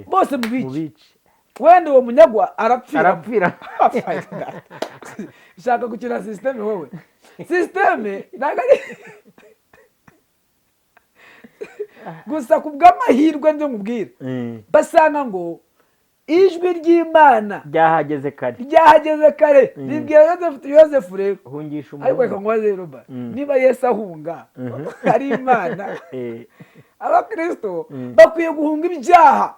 Bose mubice. Wenda uwo munyagwa arapfira. Ushaka gukina système wowe. Système ntabwo ari gusa ku bw'amahirwe nzo nkubwira. Basanga ngo ijwi ry'Imana ryahageze kare. Ryahageze kare. Ribwira Yozefu rero. Hungisha umuntu. Ariko reka nkubaze Robert. Niba Yesu ahunga ari Imana. Abakristo bakwiye guhunga ibyaha.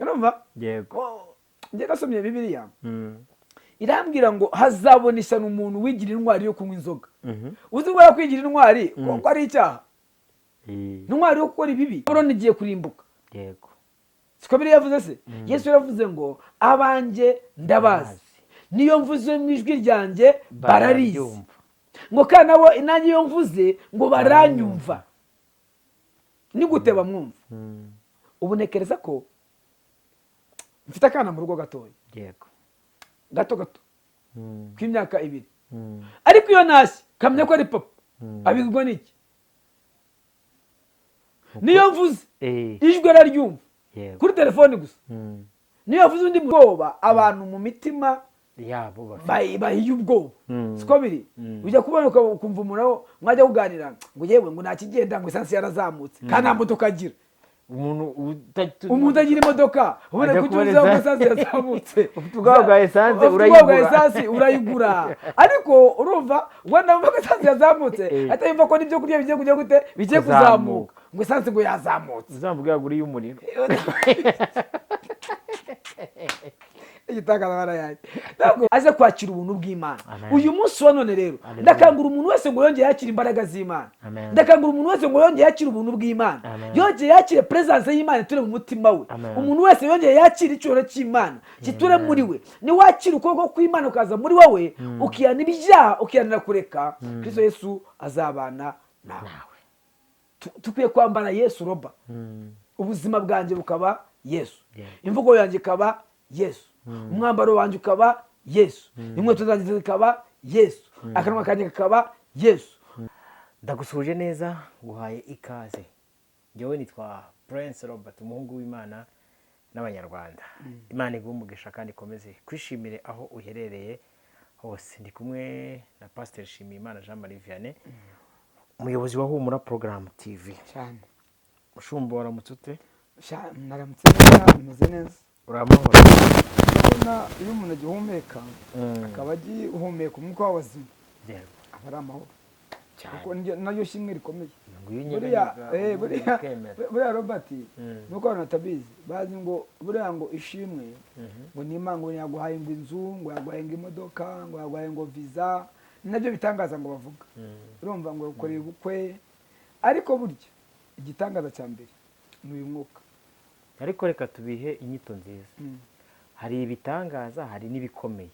Urumva? Yego. Njye nasomye Bibiliya. Irambwira ngo hazabona ishyano umuntu wigira intwari yo kunywa inzoga. Uzi ko kwigira intwari ko ari icyaha. Intwari yo gukora ibibi. Babuloni igiye kurimbuka. Yego. Siko biri yavuze se? Yesu yaravuze ngo abanjye ndabazi. Niyo mvuze mu ijwi ryanjye bararizi. Ngo kandi nabo nanjye iyo mvuze ngo baranyumva. Ni gute bamwumva? Ubu ntekereza ko mfite akana mu rugo gatoya. Yego. Gato gato. K'imyaka 2. Ariko iyo nashye kamenya ko ari papa. Abigwa n'iki? Niyo mvuze ijwi araryumva. Kuri telefone gusa. Niyo yavuze undi mwoba abantu mu mitima yabo bahiye ubwoba. Siko biri. Ujya kubona ukumva umuntu mwajya kuganira ngo yewe ngo ntakigenda ngo esansi yarazamutse kandi nta modoka agira. Umuntu utagira imodoka ubona ko uzi ko esansi yazamutse. Ufite ubwoba bwa esansi urayigura. Ariko urumva wenda wumva ko esansi yazamutse atayumva ko n'ibyo kurya bigiye kujya gute bigiye kuzamuka ngo esansi ngo yazamutse. Uzamuka yaguriye umuriro. Ntabwo aze kwakira ubuntu bw'Imana. Uyu munsi wa none rero ndakangura umuntu wese ngo yongere yakire imbaraga z'Imana. Ndakangura umuntu wese ngo yongere yakire ubuntu bw'Imana. Yongere yakire presence y'Imana iture mu mutima we. Umuntu wese yongere yakire icyubahiro cy'Imana kiture muri we. Ni wakira ukuboko kw'Imana ukaza muri wowe ukihana ibyaha ukihanira kureka Kristo Yesu azabana nawe. Tukwiye kwambara Yesu roba. Ubuzima bwanjye bukaba Yesu. Imvugo yanjye ikaba Yesu. Umwambaro wanjye ukaba Yesu. Inkweto zanjye zikaba Yesu. Akanwa kanjye kakaba Yesu. Ndagusuhuje neza nguhaye ikaze. Njyewe nitwa Prince Robert, umuhungu w'Imana n'Abanyarwanda. Imana iguhe umugisha kandi ikomeze kwishimire aho uherereye hose. Ndi kumwe na Pastor Nshimiyimana Jean Marie Vianney, umuyobozi wa Humura Program TV. Cyane. Mushumba waramutse ute? Naramutse neza, meze neza. Uramahoro. Urabona iyo umuntu agihumeka akaba agihumeka umwuka w'abazima aba ari amahoro. Kuko naryo shimwe rikomeye. Buriya Robert nuko abantu batabizi bazi ngo buriya ngo ishimwe ngo ni Imana ngo yaguhaye ngo inzu ngo yaguhaye ngo imodoka ngo yaguhaye ngo visa nabyo bitangaza ngo bavuga. Urumva ngo ukoreye ubukwe ariko burya igitangaza cya mbere ni uyu mwuka. Ariko reka tubihe inyito nziza. Hari ibitangaza hari n'ibikomeye.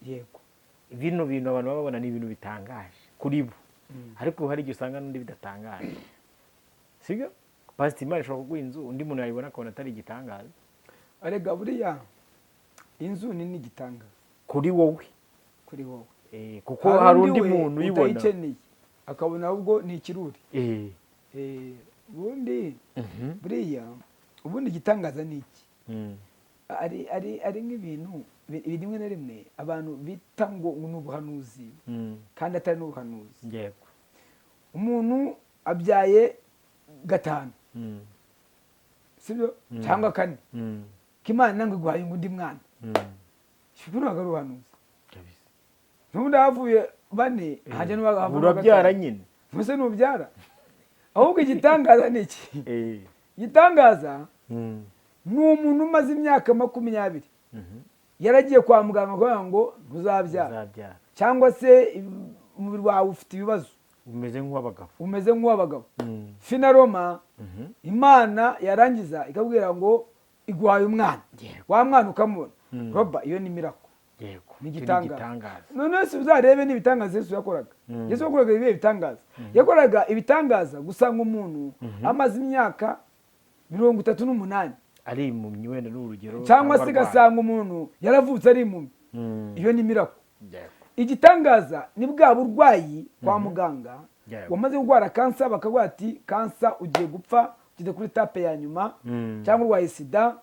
Yego. Bino bintu abantu babona ni ibintu bitangaje kuri bo. Ariko hari igihe usanga n'undi bidatangaje. Sibyo? Pastor Imana ishobora kuguha inzu undi muntu yayibona akabona atari igitangaza. Arega buriya inzu ni n'igitangaza kuri wowe. Kuri wowe. Kuko hari undi muntu uyibona utayikeneye akabona ahubwo ni ikiruri. Ubundi buriya ubundi igitangaza ni iki? Ari nk'ibintu rimwe na rimwe abantu bita ngo ni ubuhanuzi kandi atari n'ubuhanuzi. Yego. Umuntu abyaye 5 sibyo cyangwa 4 Imana ngo iguhaye undi mwana. Ntabwo ari ubuhanuzi. N'ubundi havuye 4 hajya n'uwavuye urabyara nyine. Mbese nubyara. Ahubwo igitangaza ni iki? Igitangaza ni umuntu umaze imyaka 20 yaragiye kwa muganga kugira ngo ntuzabyara cyangwa se umubiri wawe ufite ibibazo umeze nk'uw'abagabo. Umeze nk'uw'abagabo. Finaroma Imana yarangiza ikabwira ngo iguhaye umwana. Wa mwana ukamubona. Roba iyo ni miracle. Yego. Ni igitangaza. None se uzarebe n'ibitangaza Yesu yakoraga. Yesu yakoraga ibihe bitangaza. Yakoraga ibitangaza gusanga umuntu amaze imyaka 38 ari impumyi wenda n'urugero cyangwa se gasanga umuntu yaravutse ari impumyi. Iyo ni miracle. Igitangaza ni bwa burwayi kwa muganga wamaze kurwara kansa bakaguha ati kansa ugiye gupfa ugeze kuri étape ya nyuma, cyangwa urwaye sida,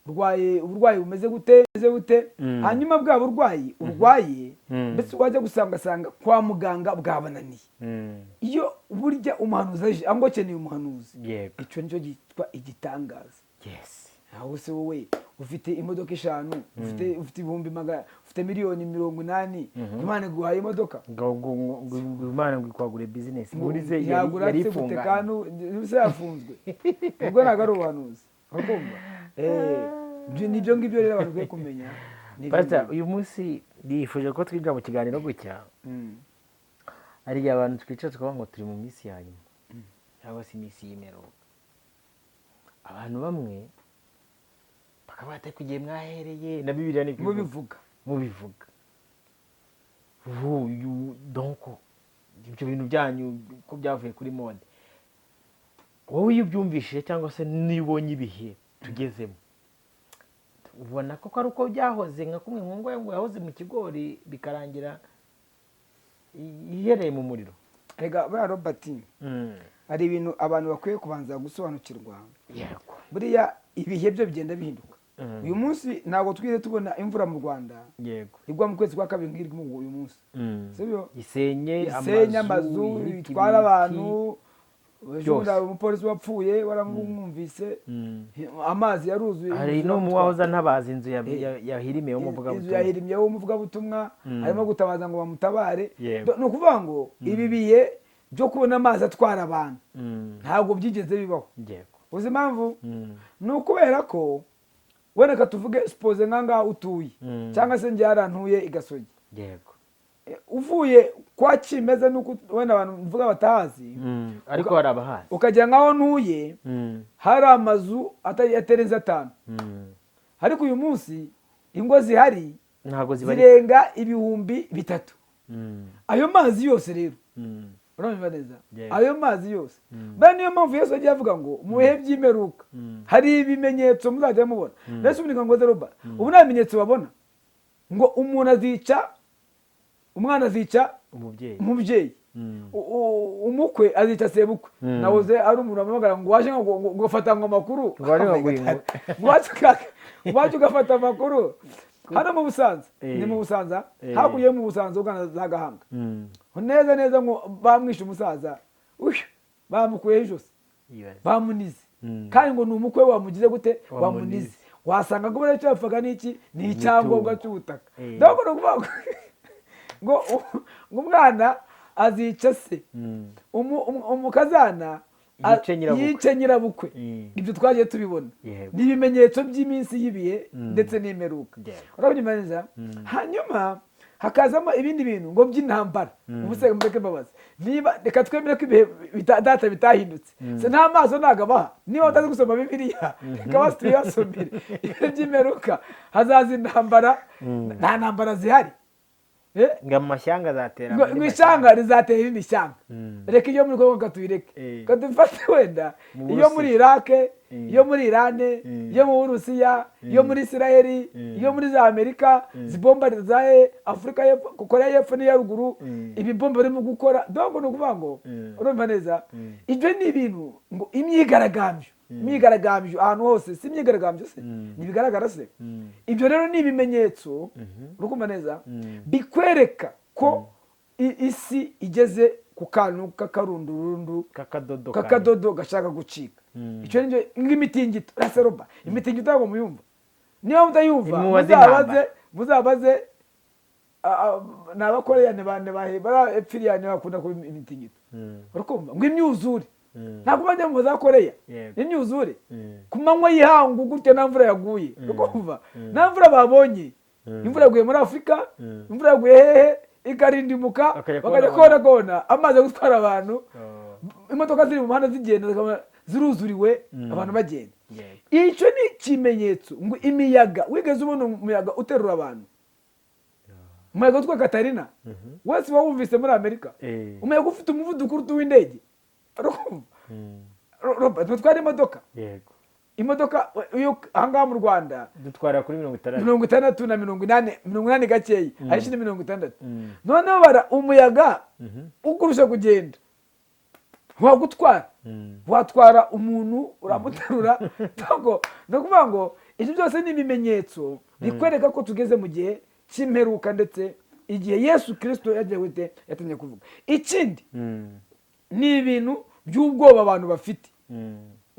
urwaye uburwayi bumeze gute, bumeze gute. Hanyuma bwa burwayi urwaye, mbese wajya gusanga ugasanga kwa muganga bwabananiye. Iyo burya umuhanuzi aje, ahubwo ukeneye umuhanuzi, icyo nicyo cyitwa igitangaza. Aho se wowe ufite imodoka eshanu, ufite ibihumbi magana, ufite miliyoni 80, Imana iguhaye imodoka. Ngo Imana ngo ikwagure business muri ze yari Yagura yari se gute? ifunganye. Kandi se yafunzwe, ubwo ntabwo ari ubuhanuzi, urakumva? Nibyo ngibyo rero abantu bakwiye kumenya. Ni ibyo Pastor, ngibyo. uyu munsi nifuje ko twinjira mu kiganiro gutya. Hari igihe abantu twicara tukavuga ngo turi mu minsi ya nyuma cyangwa se iminsi y'imperuka. Abantu bamwe bakaba batari ku gihe mwahereye na Bibiliya niko ivuga. Mubivuga. Mubivuga ubu donc ibyo bintu byanyu ko byavuye kuri mode. Wowe iyo ubyumvishije cyangwa se niyo ubonye ibihe tugezemo, ubona ko ari uko byahoze nka kumwe ngo ngo yahoze mu kigori bikarangira ihereye mu muriro? Rega buriya Robert, hari ibintu abantu bakwiye kubanza gusobanukirwa. Buriya ibihe byo bigenda bihinduka. Uyu munsi ntabwo twigeze tubona imvura mu Rwanda igwa mu kwezi kwa kabiri nk'iri uyu munsi, sibyo? Isenye. Isenye amazu, ibiti, itwara abantu. Ejo Byose. bundi hari umupolisi wapfuye, waramwumvise. Amazi yaruzuye, Hari inzu. n'umuwahoze antabaza inzu yahirimiye Inzu w'umuvugabutumwa. yahirimyeho umuvugabutumwa, arimo gutabaza ngo bamutabare. Ni ukuvuga ngo ibi bihe byo kubona amazi atwara abantu ntabwo byigeze bibaho. Uzi impamvu? Ni ukubera ko wenda tuvuge, suppose nk'ahangaha utuye, cyangwa se njye harantuye i Gasogi. Uvuye kwa Kimeza, nuko wenda abantu mvuga batahazi. Ariko hari abahazi. Ukagera nk'aho ntuye, hari amazu atarenze atanu, ariko uyu munsi ingo zihari Ntabwo zibarika. zirenga 3000. Ayo mazi yose rero, urumva neza? Yego. Ayo mazi yose buriya, niyo mpamvu Yesu yagiye avuga ngo mu bihe by'imperuka hari ibimenyetso muzajya mubona. Mbese ubu ni ngo roba ubu nta bimenyetso babona, ngo umuntu azica umwana, azica umubyeyi. Umubyeyi. Umukwe azica sebukwe. Nahoze ari umuntu wamuhamagara ngo waje ngo ugafata ngo amakuru. Ngo waje ngo Ngo waje ugafata amakuru hano mu Busanza. Ni mu Busanza, hakurya yo mu Busanza ugana za Gahanga, neza neza, ngo bamwishe umusaza uyu, bamukuyeho ijosi. Ibaze. Bamunize. Kandi ngo ni umukwe wamugize gute? Wamunize. Wamunize. Wasanga ngo buriya icyo bapfaga ni iki? Ni icyangombwa Imitungo. cy'ubutaka. Ndabona ni ukuvuga ngo umwana azica se, umukazana Yice nyirabukwe. yice nyirabukwe. Ibyo twagiye tubibona. Ni ibimenyetso by'iminsi y'ibihe ndetse n'imperuka. Urabyumva neza? Hanyuma hakazamo ibindi bintu ngo by'intambara. Ubu se mureke mbabaze, niba reka twemere ko ibihe data bitahindutse se, nta maso ntabwo abaha? Niba utazi gusoma Bibiliya, reka basi tuyibasomere. Ibihe by'imperuka hazaza intambara, nta ntambara zihari? Ngo amashyanga azatera Ngo andi ngo mashyanga. Ishyanga rizatera irindi shyanga. Reka iyo muri Kongo tuyireke, kadufate wenda Mu iyo muri Burusiya. Irake, iyo muri Irane, iyo mu Burusiya, iyo muri Isiraheli, iyo muri za Amerika zibomba za Afurika y'Epfo, Koreya y'Epfo n'iya ruguru, ibibomba barimo gukora. Donc ni ukuvuga ngo, urumva neza, ibyo ni ibintu ngo imyigaragambyo, imyigaragambyo ahantu hose, si imyigaragambyo se? Ntibigaragara se? Ibyo rero ni ibimenyetso, urikumva neza, bikwereka ko isi igeze ku kantu k'akarundurundu, k'akadodo. K'akadodo gashaka gucika. Icyo ni cyo nk'imitingito raseroba. Imitingito ntabwo muyumva. Niba mutayumva, Impuha muzabaze, z'intambara. muzabaze ni Abakoreyani bane bahe bari epfiriyani bakunda kuba imitingito. Urakumva ngo imyuzure, ntabwo bajya mu za Koreya. Imyuzure ku manywa y'ihangu gutya, nta mvura yaguye. Urakumva, nta mvura babonye. Imvura yaguye muri Afurika, imvura yaguye hehe, ikarindimuka, Bakajya bakajya kubona kona kona amazi yo gutwara abantu, Oh. imodoka ziri mu muhanda zigenda zikaba ziruzuriwe, abantu bagenda. Icyo ni ikimenyetso. Ngo imiyaga, wigeze ubona umuyaga uterura abantu? Umuyaga witwa Katarina wese wawumvise muri Amerika. Umuyaga ufite umuvuduko uruta uw'indege, urumva? Robert, dutwara imodoka. Imodoka iyo ahangaha mu Rwanda Dutwara kuri 60. 60 na 80, 80 gakeya, ahenshi ni 60. Noneho bara umuyaga ukurusha kugenda. Wagutwara, watwara umuntu uramuterura. Ntabwo ni ukuvuga ngo ibyo byose ni ibimenyetso bikwereka ko tugeze mu gihe cy'imperuka, ndetse igihe Yesu Kirisito yagiye gute, yatangiye kuvuga. Ikindi ni ibintu by'ubwoba abantu bafite.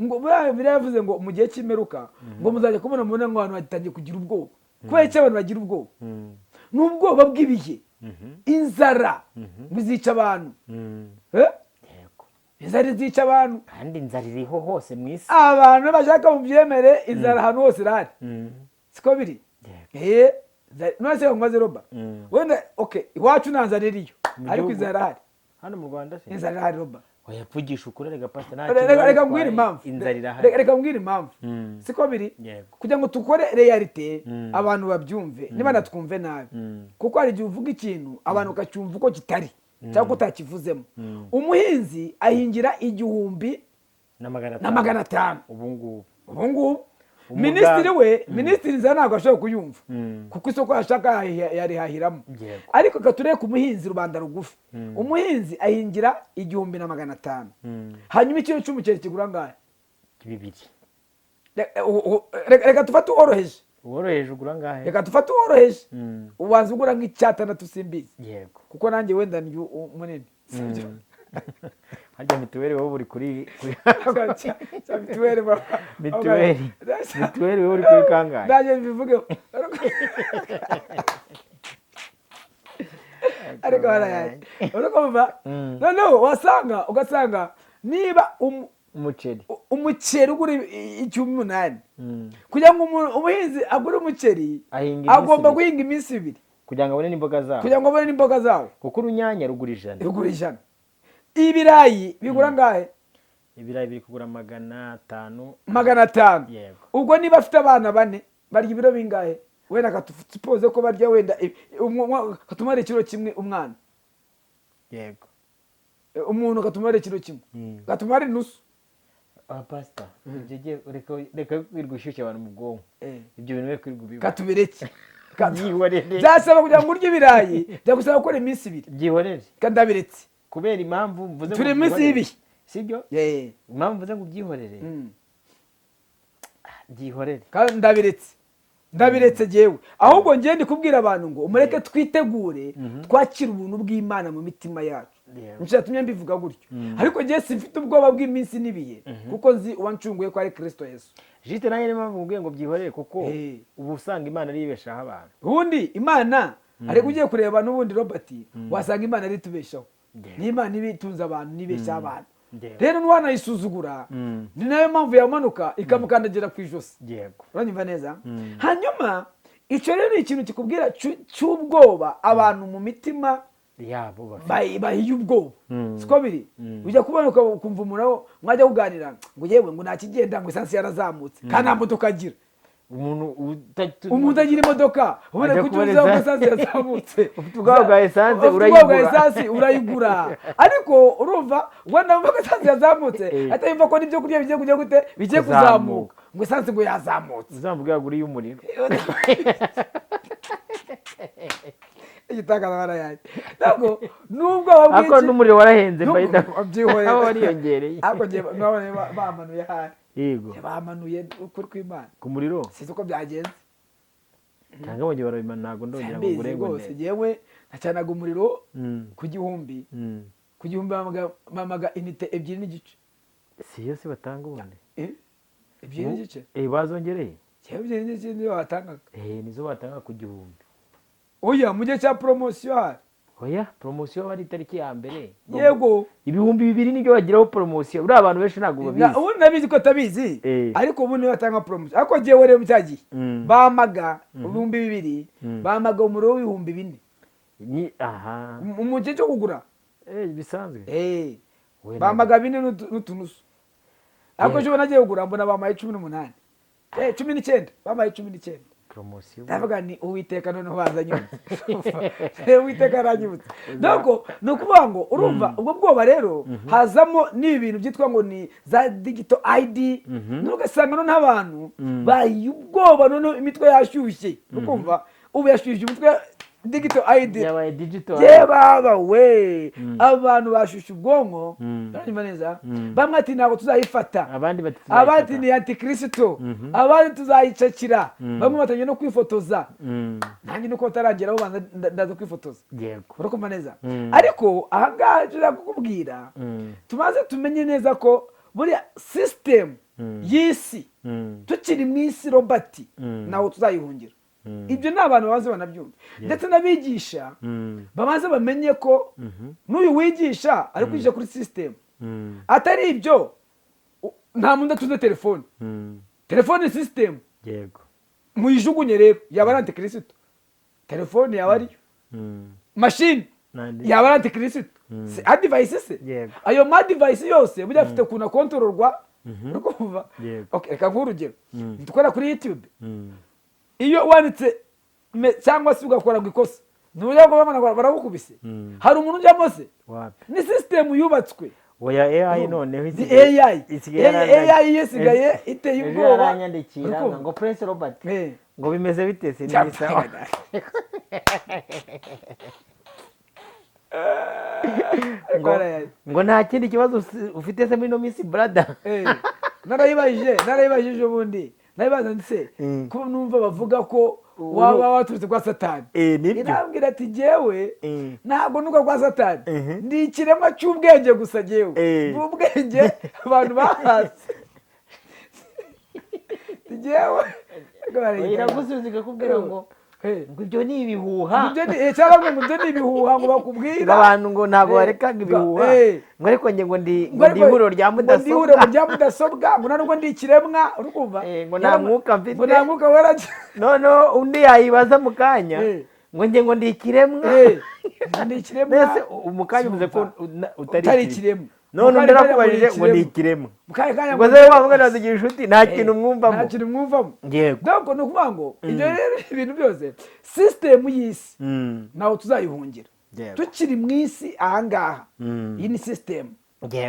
Ngo buriya Bibiliya yavuze ngo mu gihe cy'imperuka ngo muzajya kubona, mubona ngo abantu batangiye kugira ubwoba. Kubera iki abantu bagira ubwoba? Ni ubwoba bw'ibihe, inzara ngo izica abantu. Eh? Yego. Inzara izica abantu. Kandi inzara iriho hose mu isi. Abantu bashaka mubyemere, inzara ahantu hose irahari, siko biri? Yego. None se nkubaze, Roba, wenda okay, iwacu nta nzara iriyo, Mu ariko gihugu- inzara irahari. Hano mu Rwanda se? Inzara irahari, Roba. Oya, vugisha ukuri reka, pastor, nta Reka kintu reka bitwaye. mbwire impamvu. Inzara irahari. Reka mbwire impamvu. Siko biri? Yego. Kugira ngo tukore réalité, abantu babyumve, niba natwumve nabi, kuko hari igihe uvuga ikintu abantu bakacyumva uko kitari cyangwa utakivuzemo. Umuhinzi ahingira 1000 na magana na atanu. 500. Ubu ngubu. Ubu ngubu. Minisitiri we, minisitiri, inzara ntabwo ashobora kuyumva, kuko isoko yashaka yarihahiramo. Ariko reka turebe ku muhinzi, rubanda rugufi. Umuhinzi ahingira 1500. Hanyuma ikiro cy'umuceri kigura angahe? 2. Reka tufate uworoheje. Uworoheje ugura angahe? Reka dufate uworoheje. Ubanza ugura nk'icyatandatu, simbizi, kuko nanjye wenda ni munini. Sibyo? Harya mituweli wowe uri kuri Cya mituweli Mituweli wowe uri kuri kangahe? Nanjye mbivugeho, ariko barayaye, urakumva? Noneho wasanga, ugasanga niba Umuceri. umuceri ugura 800, kugira ngo umuhinzi agure umuceri, Ahinga iminsi agomba 2. guhinga iminsi 2 kugira ngo abone n'imboga zawo. Kugira ngo abone n'imboga zawo. Kuko urunyanya rugura 100. Rugura 100. Ibirayi bigura angahe? Ibirayi biri kugura 500. 500. Yego. Ubwo niba afite abana bane, barya ibiro bingahe? Wenda katusuppose ko barya wenda katumara ikiro kimwe umwana. Yego. Umuntu katumara ikiro kimwe, katumara inusu. Ah, pastor, ibyo giye reka kwirirwa ushyushya abantu mu bwonko. Ibyo bintu we kwirirwa ubivuga. Katubireke. Byihorere. Byasaba kugira ngo urye ibirayi, byagusaba gukora iminsi 2. Byihorere. Kandi ndabiretse. Kubera impamvu mvuze ngo Turi iminsi byihorere. y'ibihe. Sibyo? Impamvu mvuze ngo byihorere, byihorere. Kandi ndabiretse, ndabiretse jyewe. Ahubwo ngiye ndi kubwira abantu ngo mureke twitegure, twakire ubuntu bw'Imana mu mitima yacu. Nicyo cyatumye mbivuga gutyo. Ariko njye simfite ubwoba bw'iminsi n'ibihe, kuko nzi uwancunguye ko ari Kirisito Yesu. Jite nanjye niyo mpamvu mubwiye ngo byihorere, kuko ubu usanga Imana ariyo ibeshaho abantu. Ubundi Imana, ariko ugiye kureba n'ubundi, Robert, wasanga Imana ari itubeshaho. Ni Imana iba itunze abantu, nibeshaho abantu. Rero n'uwanayisuzugura, ni nayo mpamvu yamanuka ikamukandagira ku ijosi. Uranyumva neza? Hanyuma icyo rero ni ikintu kikubwira cy'ubwoba abantu mu mitima yabo bafite. Bahiye ubwoba. Siko biri? Ujya kubona ukumva umuntu aho mwajya kuganira ngo yewe, ngo nta kigenda, ngo esansi yarazamutse, kandi nta modoka agira. Umuntu Umuntu utagira imodoka ubona Ajya ko kubona uzi aho esansi. esansi yazamutse. Ufite ubwoba bwa esansi, Ufite ubwoba bwa urayigura. esansi, urayigura. Ariko urumva wenda wumva ko esansi yazamutse, ahita yumva ko n'ibyo kurya bigiye kujya gute, bigiye Kuzamuka. kuzamuka, ngo esansi ngo yazamutse. Uzamubwira ngo uriye umuriro. Igitangaza barayanjye, ntabwo n'ubwoba Ariko bwinshi. n'umuriro warahenze. Mbayida Byihorere. aho wariyongereye. Ariko njye nabonye bamanuye ahari. Bamanuye ukuri kw'Imana. Ku muriro. Sinzi uko byagenze. Cyangwa bongeye barabimana, ntabwo ndongera ngo Simbizi ngure ngo rwose. ndebe. Njyewe nacanaga umuriro ku 1000. Ku 1000 bamaga unité 2.5. Si yo se batanga ubundi? Eh? 2.5. Bazongereye. Njyewe 2.5 niyo batangaga. Nizo batanga ku 1000. Oya, mu gihe cya poromosiyo hari. Oya, poromosiyo aba ari itariki ya mbere. Yego. 2000 nibyo bagiraho poromosiyo. Buriya abantu benshi ntabwo babizi. Ubundi nabizi ko atabizi. Ariko ubundi niyo batanga poromosiyo. Ariko njyewe rero mu cya gihe bamaga 2000, bamaga umuriro w'4000. Ni aha. Mu gihe cyo kugura. Bisanzwe. We Bamaga 4 n'utunusu. Ariko ejo nagiye kugura mbona bamaye 18, 19, bamaye 19. Poromosiyo. Ndavuga ni Uwiteka noneho bazanyibutse. Uwiteka aranyibutse. Donc ni ukuvuga ngo urumva ubwo bwoba rero hazamo n'ibi bintu byitwa ngo ni za digital ID, ugasanga noneho abantu bahiye ubwoba, noneho imitwe yashyushye. Ukumva ubu yashyushye umutwe. Digital ID. Yabaye digital. Ye baba we, abantu bashushe ubwonko, uranyumva neza? Bamwe ati ntabwo tuzayifata, abandi bati abandi tuzayifata. Ni antikristo, abandi tuzayicakira, bamwe batangiye no kwifotoza. Nanjye nuko batarageraho banza ndaza kwifotoza. Urakumva neza? Ariko ahangaha icyo nshaka kukubwira, tumaze tumenye neza ko buriya sisitemu y'isi, tukiri mu isi, Robert, ntaho tuzayihungira. Ibyo ni abantu babanze banabyumva, ndetse n'abigisha babanze bamenye ko n'uyu wigisha ari kwigisha kuri sisitemu. Atari ibyo, nta muntu udatunze telefone. Telefone ni sisitemu. Muyijugunye rero yaba ari antikirisito, telefone yaba ariyo mashini, yaba ari antikirisito, adivayisi se? Ayo madivayisi yose burya afite ukuntu akontororwa, uri kumva? Yego. Okay, reka nguhe urugero. Dukora kuri YouTube, iyo wanditse cyangwa se ugakora ngo ikosa, ntujya kubabona ngo baragukubise. Hari umuntu ujyamo se? Wapi. Ni sisitemu yubatswe. Oya, AI noneho Ni isigaye AI. isigaye yaranyandikiye. AI yo isigaye iteye Ejo ubwoba. yaranyandikira Uri kumva? ngo Prince Robert, ngo bimeze bite se? Cyapfa. Ni sawa. Ariko yaraye. Ngo nta kindi kibazo ufite se muri ino minsi, brother? Narayibajije ubundi, narayibaza ndetse ko numva bavuga ko waba waturutse kwa Satani. Nibyo. Irambwira ati jyewe ntabwo nuka kwa Satani, ndi ikiremwa cy'ubwenge gusa jyewe. Ni ubwenge abantu bahaze jyewe. Ariko barayita. Iragusubiza ikakubwira ngo ngo ibyo ni ibihuha. Ibyo ni cyangwa ngo ibyo ni ibihuha ngo bakubwira. Ngo abantu ngo ntabwo barekaga ibihuha, ngo ariko njye ngo ndi ngo ndi ihuriro rya Ngo ndi ihuriro mudasobwa. Rya mudasobwa, ngo nta nubwo ndi ikiremwa, uri kumva? Ngo nta mwuka mfite. Ngo nta mwuka wera. Noneho undi yayibaza mu kanya, ngo njye ngo ndi ikiremwa. Ngo ndi ikiremwa. Mbese mu kanya uvuze ko utari Utari ikiremwa. None Mu undi kanya kanya ngo arakubajije ni ngo ndi ikiremwa. ikiremwa. Mu kanya kanya Ubwo ngo se wavuga nazigira inshuti nta kintu mwumvamo. Nta kintu mwumvamo. Yego. Donc ni ukuvuga ngo ibyo rero ibintu byose, sisitemu y'isi, ntaho tuzayihungira. Tukiri mu isi ahangaha, iyi ni sisitemu.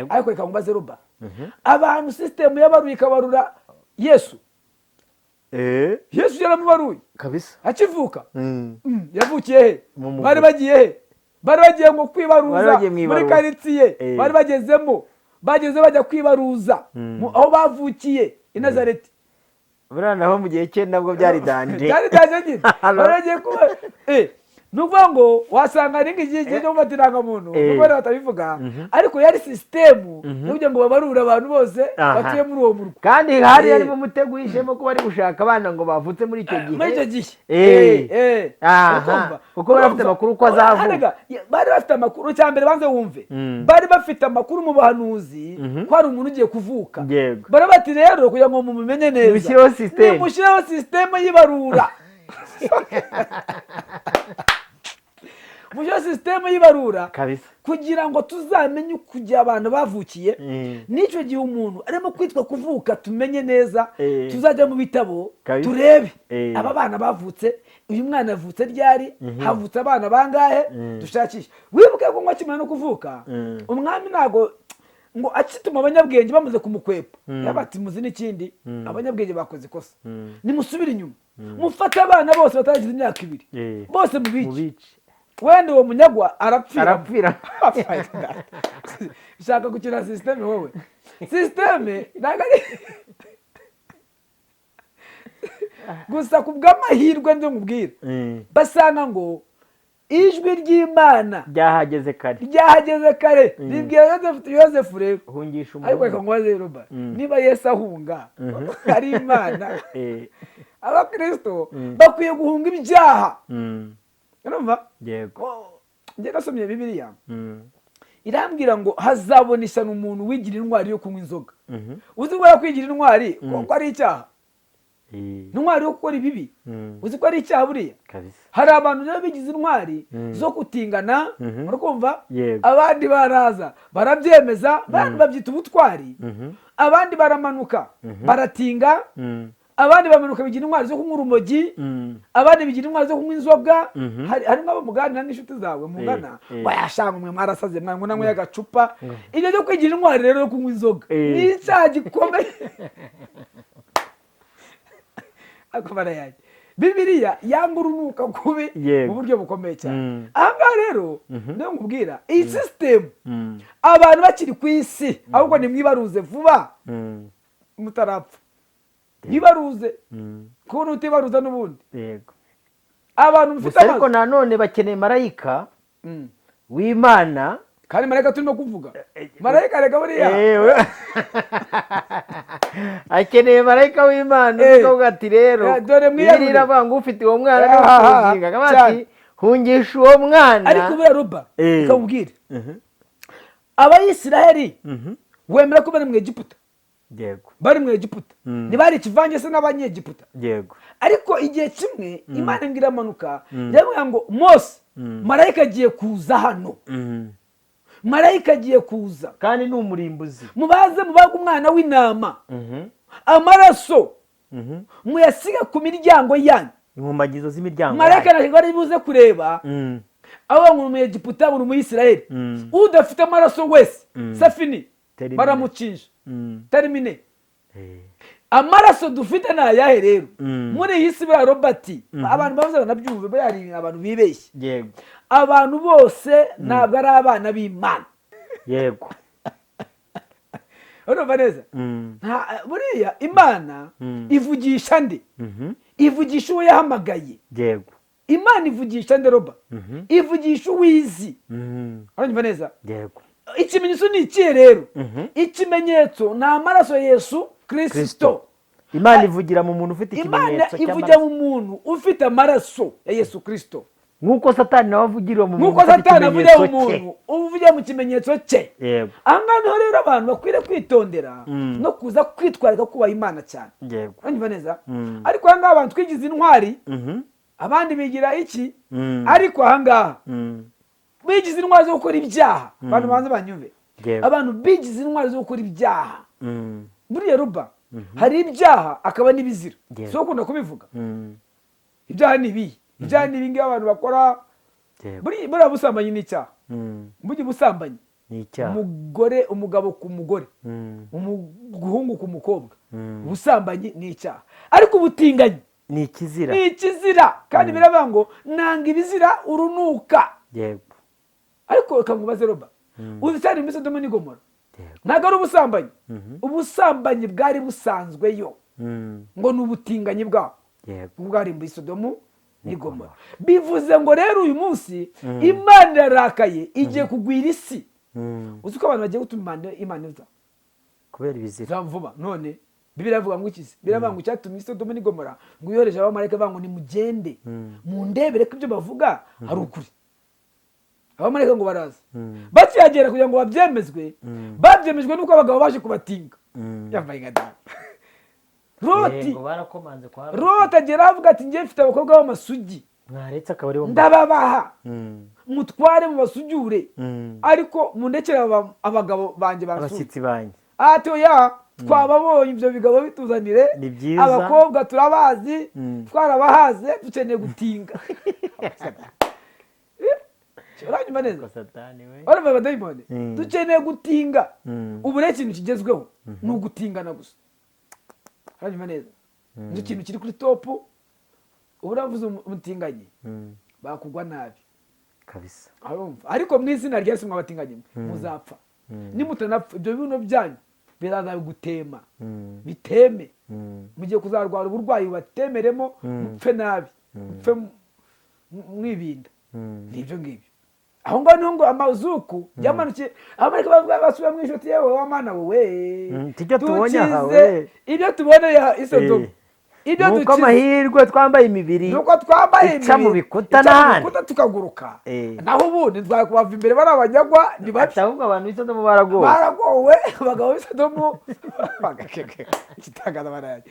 Ariko reka nkubaze, Ruba, abantu sisitemu yabaruye ikabarura Yesu. Yesu yaramubaruye Kabisa. akivuka. Yavukiye he? Mu mugore. Bari bagiye he? Bari bagiye ngo Bari kwibaruza bagiye mu muri ibaruza. karitsiye. Bari bagezemo, bageze bajya kwibaruza aho bavukiye i Nazareti. Buriya naho mu gihe cye nabwo byari danger. Byari danger nyine. Halo. Bari bagiye kuba ni ukuvuga ngo wasanga ari nk'igihe cyo gufata irangamuntu, nubwo wenda batabivuga, ariko yari sisitemu yo kugira ngo babarure abantu bose batuye muri uwo murwa. Kandi hari harimo umutego wihishemo ko bari gushaka abana ngo bavutse muri icyo gihe. Muri icyo gihe. Urikumva? Kuko bari bafite amakuru ko azavuka. Arega, bari bafite amakuru. Icya mbere banze wumve, bari bafite amakuru mu bahanuzi ko hari umuntu ugiye kuvuka. Bari bati rero kugira ngo mumumenye neza, Nimushyireho system. nimushyireho sisiteme y'ibarura, mushyireho sisiteme y'ibarura kugira ngo tuzamenye kujya abantu bavukiye n'icyo gihe umuntu arimo kwitwa kuvuka, tumenye neza, tuzajya mu bitabo turebe aba bana bavutse, uyu mwana avutse ryari, havutse abana bangahe, dushakishe. Wibuke ko ngo akimara no kuvuka, umwami ntabwo ngo akituma abanyabwenge bamaze kumukwepa, yaba ati muzi n'ikindi, abanyabwenge bakoze ikosa, nimusubire inyuma mufate abana bose bataragize imyaka 2, bose mubice. Mubice. Wenda uwo munyagwa arapfira. Arapfira. Ushaka gukina sisiteme wowe, sisiteme ntabwo ari gusa. Ku bw'amahirwe nzo nkubwira, basanga ngo ijwi ry'Imana ryahageze kare. Ryahageze kare, ribwira Yozefu. Yozefu rero, hungisha ariko reka umuhungu. nkubaze, Roba, niba Yesu ahunga ari Imana, abakristo bakwiye guhunga ibyaha, urumva? Yego. Oh, njye nasomye Bibiliya, irambwira ngo hazabona ishyano umuntu wigira intwari yo kunywa inzoga. Uzi ko kwigira intwari ko ari icyaha? Intwari yo gukora ibibi, uzi ko ari icyaha buriya? Kabisa. Hari abantu rero bigize intwari zo kutingana, urikumva? Yego. Abandi baraza barabyemeza, abandi babyita ubutwari, abandi baramanuka baratinga, abandi bamanuka bigira intwari zo kunywa urumogi, abandi bigira intwari zo kunywa inzoga. Harimo abo muganira n'inshuti zawe mungana, wayashanga mwe mwarasaze mwe ngo nanyweye agacupa. Ibyo byo kwigira intwari rero yo kunywa inzoga ni icyaha gikomeye. Ariko barayaye Bibiliya yanga urunuka kubi mu buryo bukomeye cyane. Aha ngaha rero niyo nkubwira iyi sisitemu, abantu bakiri ku isi ahubwo nimwibaruze vuba mutarapfa, mwibaruze kuko nutibaruza n'ubundi abantu mufite. Ariko nanone bakeneye marayika w'Imana. Kandi marayika turimo kuvuga, marayika reka buriya Akeneye marayika w'Imana uvuga ati rero dore mwiyarure, iravuga ngo ufite uwo mwana niwe ukunginga, ati hungisha uwo mwana. Ariko buriya Ruba, reka nkubwire, Abayisiraheli wemera ko bari mu Egiputa? Yego. Bari mu Egiputa, ntibari ikivange se n'Abanyegiputa? Yego. Ariko igihe kimwe Imana ngo iramanuka, irabwira ngo Mose, marayika agiye kuza hano, marayika agiye kuza. Kandi ni umurimbuzi. Mubaze mubage umwana w'intama, amaraso muyasiga ku miryango yanyu. Inkumagizo z'imiryango. Marayika ntabwo ari buze kureba abo ngo Umunyegiputa, ngo Umuyisiraheli, udafite amaraso wese c'est fini, baramucinja, terminé. Amaraso dufite ni ayahe rero muri iyi si? Buriya Robert, abantu bavuze banabyumve, buriya hari abantu bibeshye. Abantu bose ntabwo ari abana b'Imana. Urumva neza? Buriya Imana ivugisha nde? Ivugisha uwo yahamagaye. Imana ivugisha nde, Roba? Ivugisha uwizi. Urumva neza? Yego. Ikimenyetso ni ikihe rero? Ikimenyetso ni amaraso ya Yesu Kirisito. Imana ivugira mu muntu ufite Imana ikimenyetso ivugira cy'amaraso. mu muntu ufite amaraso ya Yesu Kirisito. Nk'uko Satani nawe avugira mu muntu Nk'uko ufite Satani avugira mu ikimenyetso cye. muntu uvugira mu kimenyetso cye. Aha ngaha niho rero abantu bakwiriye kwitondera no kuza kwitwararika kubaha Imana cyane. Urumva neza? Ariko aha ngaha abantu twigize intwari, abandi bigira iki? Ariko aha ngaha bigize intwari zo gukora ibyaha. Abantu banze banyumve. Abantu bigize intwari zo gukora ibyaha. Buriya Ruba, hari ibyaha akaba n'ibizira. Si ukunda kubivuga? Ibyaha ni ibihe? Ibyaha ni ibingibi abantu bakora. Buriya busambanyi ni icyaha. Burya ubusambanyi, Ni icyaha. umugore, umugabo ku mugore, umuhungu ku mukobwa, ubusambanyi ni icyaha, ariko ubutinganyi Ni ikizira. ni ikizira. Kandi biravuga ngo nanga ibizira urunuka. Ariko reka nkubaze, Roba, uzi cyane muri Sodoma n'Igomora? Yego. Ntabwo ari ubusambanyi? Ubusambanyi bwari busanzweyo, ngo ni ubutinganyi bwaho bwarimbuye Sodomu n'Igomora. Bivuze ngo rero uyu munsi Imana irarakaye, igiye kugwira isi. Uzi ko abantu bagiye gutuma Imana iza Kubera ibizira. Iza vuba. None Bibiliya iravuga ngo iki se? Biravuga ngo icyatumye Sodomu n'Igomora ngo yohereje abamarayika, bavuga ngo nimugende mundebere ko ibyo bavuga ari ukuri. Abamarayika ngo baraza, bakihagera kugira ngo babyemezwe, babyemejwe n'uko abagabo baje kubatinga. Yambaye nka data Loti. Yego, barakomanze kwa Loti. Loti agera avuga ati njye mfite abakobwa b'amasugi, Mwaretse akaba aribo ndababaha, mutware mubasujure, ariko mundekere abagabo banjye bansuye. Abashyitsi banjye. Ati oya, twababonye, ibyo bigabo bituzanire. Ni byiza. Abakobwa turabazi, twarabahaze, dukeneye gutinga. Uranyumva neza? Ko Satani we. Urumva abadayimoni? Dukeneye gutinga. Ubu rero ikintu kigezweho ni ugutingana gusa. Uranyumva neza? Nicyo kintu kiri kuri top ubu. Uravuze umutinganyi, bakugwa nabi. Kabisa. Arumva? Ariko mu izina rya Yesu, mwabatinganye mwe, muzapfa. Nimutanapfa, ibyo bibuno byanyu biraza gutema, biteme. Mugiye kuzarwara uburwayi bubatemeremo, mupfe nabi, mupfe mwibinda. Ni ibyo ngibyo. Aho ngaho niho ngo amazuku yamanukiye, abamarayika bavuga, basubira mu ijuru, yewe wa Mana wowe, Ibyo tubonye aha, dukize we. Ibyo tuboneye aha i Sodomu, ibyo Nuko dukize amahirwe twambaye imibiri nuko twambaye ica mu imibiri, bikuta ica mu n'ahandi. bikuta tukaguruka. Naho ubundi twakubava imbere, bari abanyagwa ni babi. Ati ahubwo abantu b'i Sodomu baragowe. Baragowe abagabo b'i Sodomu. Igitangaza baraye,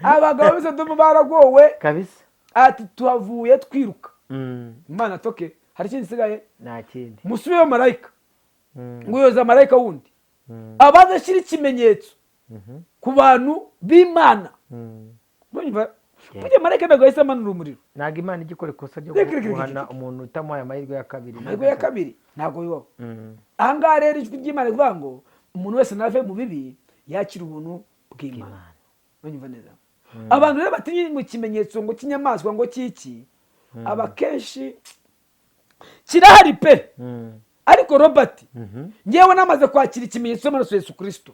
abagabo b'i Sodomu baragowe. Kabisa. Ati tuhavuye twiruka. Imana toke, hari ikindi gisigaye? Nta kindi. Musubireyo marayika, ngo yoza marayika wundi abanza ashyira ikimenyetso ku bantu b'Imana. Urumva? Burya marayika ntabwo yahise amanura umuriro. Ntabwo Imana ijya ikora ikosa ryo Reka, reka, reka, guhana reka. umuntu utamuhaye amahirwe ya kabiri. Amahirwe ya kabiri ntabwo bibaho. Aha ngaha rero ijwi ry'Imana rivuga ngo umuntu wese nave mu bibi, yakira ubuntu bw'Imana. Urumva neza? Abantu rero batinya mu kimenyetso ngo cy'inyamaswa ngo cy'iki, aba kenshi kirahari pe. Ariko Robert, ngewe namaze kwakira ikimenyetso cy'amaraso ya Yesu Kirisito.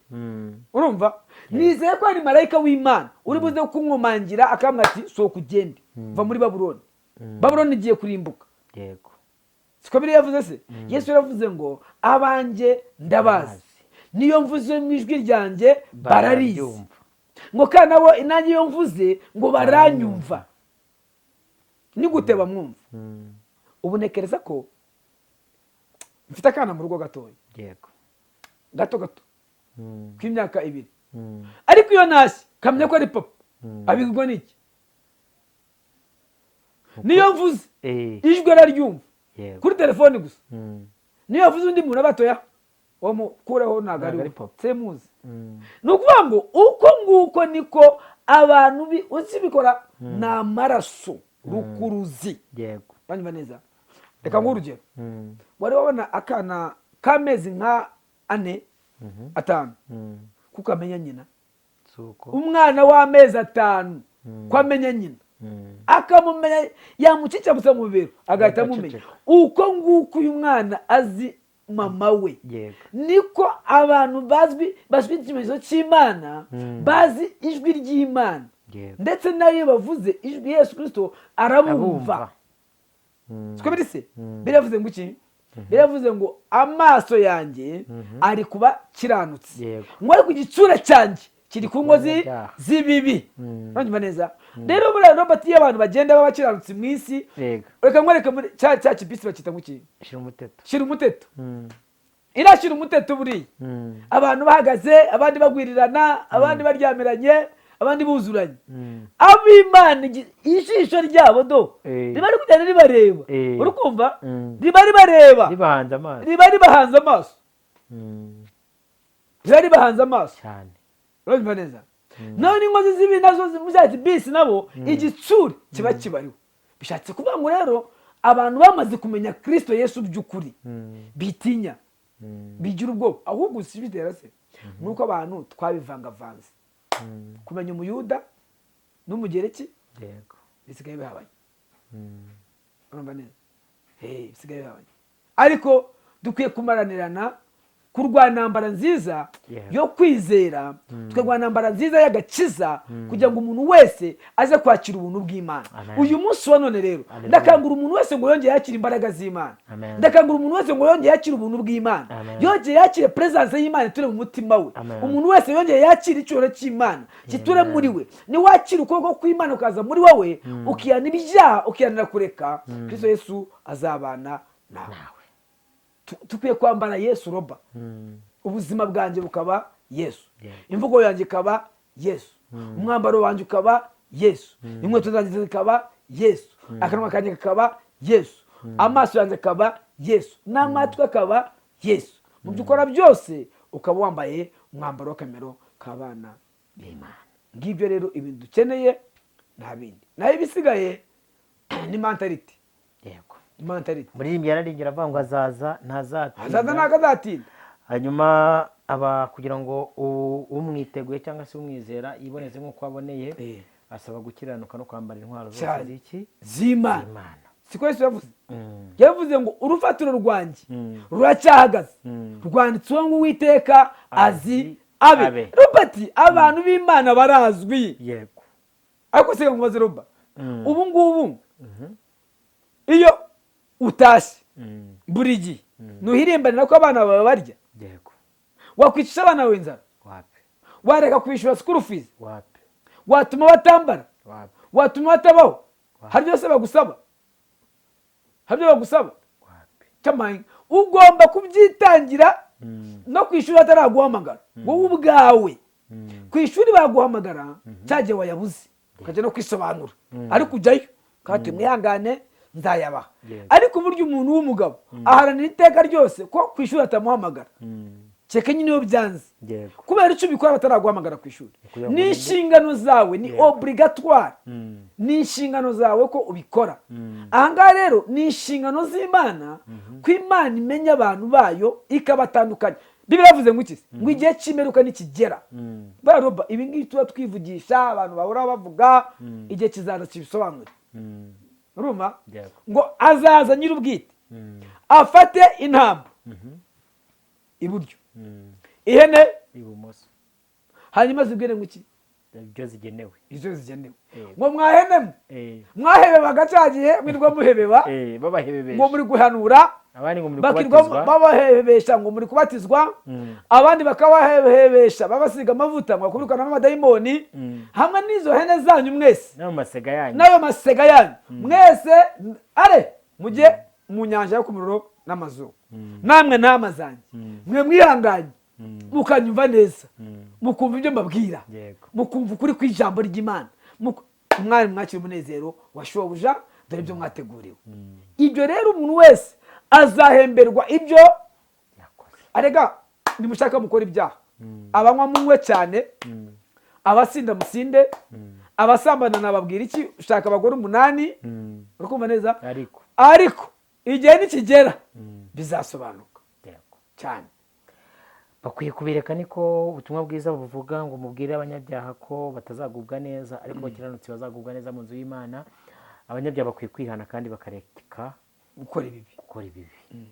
Urumva, nizeye ko hari marayika w'Imana uri buze kunkomangira, akambwira ati: "Sohoka ugende, va muri Babuloni, Babuloni igiye kurimbuka." Siko biriya yavuze se? Yesu yaravuze ngo: "Abanjye ndabazi, niyo mvuze mu ijwi ryanjye bararizi." Bararyumva. Ngo kandi nabo nanjye iyo mvuze ngo baranyumva. Ni gute bamwumva? Ubu ntekereza ko mfite akana mu rugo gatoya, gato gato, k'imyaka 2, ariko iyo ntashye kamenya ko ari papa. Abibwirwa n'iki? Niyo mvuze ijwi araryumva kuri telefoni gusa. Niyo yavuze undi muntu abatoya, uwo mukureho, ntabwo ari Ntabwo ari we. papa. Semuzi. Ni ukuvuga ngo uko nguko niko abantu uzi bikora, ni amaraso rukuruzi. Banyumva neza? Reka nguhe urugero. Wari wabona akana k'amezi nka 4, 5, kuko amenya nyina? Si uko. Umwana w'amezi 5 ko amenya nyina, akamumenya, yamucica gusa mu bibero agahita amumenya. Agaceceka. Uko nguko uyu mwana azi mama we, niko abantu bazwi, bazwi ikimenyetso cy'Imana, bazi ijwi ry'Imana, ndetse nayo bavuze ijwi Yesu Kirisito arabumva. Abumva. Siko biri se? Biravuze ngo iki? Biravuze ngo: "Amaso yanjye ari kuba kiranutse," ngo: "ariko igitsura cyanjye kiri ku nkozi Abanyabyaha. z'ibibi." Uranyumva neza? Rero buriya Robert, iyo abantu bagenda baba bakiranutse mu isi, reka nkwereke muri cya kibisi bakita ngo iki? Shira umuteto. Shira umuteto. Irashyira umuteto buriya, abantu bahagaze, abandi bagwirirana, abandi baryamiranye, abandi buzuranye. Ab'Imana ijisho ryabo do riba riri kugenda ribareba. Uri kumva? Riba ribareba. Ribahanze amaso. Riba ribahanze amaso. Riba ribahanze amaso. Cyane. Urumva neza? None inkozi z'ibi nazo muri bisi nabo igitsure kiba kibariho. Bishatse kuvuga ngo rero abantu bamaze kumenya Kirisito Yesu by'ukuri bitinya, bigira ubwoba. Ahubwo si bitera se nuko abantu twabivangavanze, kumenya Umuyuda n'Umugereki bisigaye bihabanye. Urumva neza? Hey, bisigaye bihabanye, ariko dukwiye kumaranirana kurwana intambara nziza yo kwizera, tukarwana intambara nziza y'agakiza, kugira ngo umuntu wese aze kwakira ubuntu bw'Imana. Amen. Uyu munsi wa none rero, Hallelujah. ndakangura umuntu wese ngo yongere yakire imbaraga z'Imana. Amen. Ndakangura umuntu wese ngo yongere yakire ubuntu bw'Imana, Amen. yongere yakire presence y'Imana iture mu mutima we. Amen. Umuntu wese yongere yakire icyubahiro cy'Imana kiture Amen. muri we. Niwakira ukuboko kw'Imana ukaza muri wowe, ukihana ibyaha, ukihanira kureka, Kristo Yesu azabana nawe. Nawe. Dukwiye kwambara Yesu roba. Ubuzima bwanjye bukaba Yesu, imvugo yanjye ikaba Yesu, umwambaro wanjye ukaba Yesu, inkweto zanjye zikaba Yesu, akanwa kanjye kakaba Yesu, amaso yanjye akaba Yesu, n'amatwi akaba Yesu. Mu byo ukora byose ukaba wambaye umwambaro w'akamero k'abana b'Imana. Ngibyo rero ibintu dukeneye, nta bindi. Naho ibisigaye ni mentality. Ni mentality. Muririmbyi yararimbye aravuga ngo azaza ntazatinda. Azaza ntabwo azatinda. Hanyuma aba kugira ngo umwiteguye cyangwa se umwizera yiboneze nk'uko aboneye, asaba gukiranuka no kwambara intwaro zose Cyane. z'iki? Z'Imana. Imana. Siko Yesu yavuze? Yavuze ngo: "Urufatiro rwanjye ruracyahagaze, rwanditseho ngo Uwiteka azi Azi abe." abe. Robert, abantu b'Imana barazwi. Ariko se nkubaze Robert, ubu ngubu iyo utashye buri gihe ntuhirimbanira ko abana bawe barya? Yego. Wakwicisha abana bawe inzara? Wapi. Wareka kwishyura school fees? Wapi. Watuma batambara? Wapi. Watuma batabaho? Hari byose bagusaba? Hari ibyo bagusaba? Wapi. Cyamahinga ugomba kubyitangira. No ku ishuri bataraguhamagara, wowe ubwawe ku ishuri baguhamagara cya gihe wayabuze, ukajya no kwisobanura, ariko ujyayo kandi mwihangane nzayabaha. Ariko uburyo umuntu w'umugabo aharanira iteka ryose ko ku ishuri batamuhamagara, kereka nyine iyo byanze. Kubera icyo ubikora bataraguhamagara ku ishuri, Kugira ngo ni urinde- inshingano zawe, ni obligatoire, ni inshingano zawe ko ubikora. Ahangaha rero ni inshingano z'Imana, ko Imana imenya abantu bayo ikabatandukanya. Bibiliya yavuze ngo iki se? Ngo igihe cy'imperuka nikigera, baroba ibi ngibi tuba twivugisha, abantu bahora bavuga, igihe kizaza kibisobanure. Urumva? Yego. Ngo azaza nyir'ubwite afate intama iburyo, ihene ibumoso, hanyuma zibwire ngo iki? Ibyo zigenewe. Izo zigenewe. Yego. Ngo mwahene mwe, mwahebebaga cya gihe mwirwa muhebeba, babahebebesha, ngo muri guhanura, abandi ngo muri bakirwa kubatizwa, babahebesha ngo muri kubatizwa, abandi bakabahebesha babasiga amavuta ngo bakubirukanamo amadayimoni, hamwe n'izo hene zanyu mwese, n'ayo masega yanyu, n'ayo masega yanyu mwese, are mujye mu nyanja yo ku muriro n'amazuba. Namwe ntama zanjye mwe mwihanganye, mukanyumva neza, mukumva ibyo mbabwira, mukumva ukuri kw'ijambo ry'Imana, mwari mwakira umunezero wa shobuja, dore ibyo mwateguriwe. Ibyo rero umuntu wese azahemberwa ibyo yakoze. Arega nimushaka mukora ibyaha, abanywa munywe cyane, abasinda musinde, abasambana nababwira iki, ushaka abagore 8, urakumva neza? Ariko Ariko igihe nikigera bizasobanuka cyane. Bakwiye kubireka, niko ubutumwa bwiza buvuga, ngo mubwire abanyabyaha ko batazagubwa neza, ariko abakiranutsi bazagubwa neza mu nzu y'Imana. Abanyabyaha bakwiye kwihana kandi bakareka gukora ibibi. Gukora ibibi.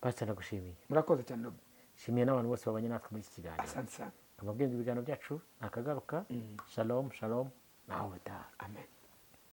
Pastor, ndagushimiye. Murakoze cyane, Robert. Nshimiye n'abantu bose babanye natwe muri iki kiganiro. Asante sana. Ababwira ngo ibiganiro byacu ntakagaruka. Shalom shalom, naho ubutaha. Amen.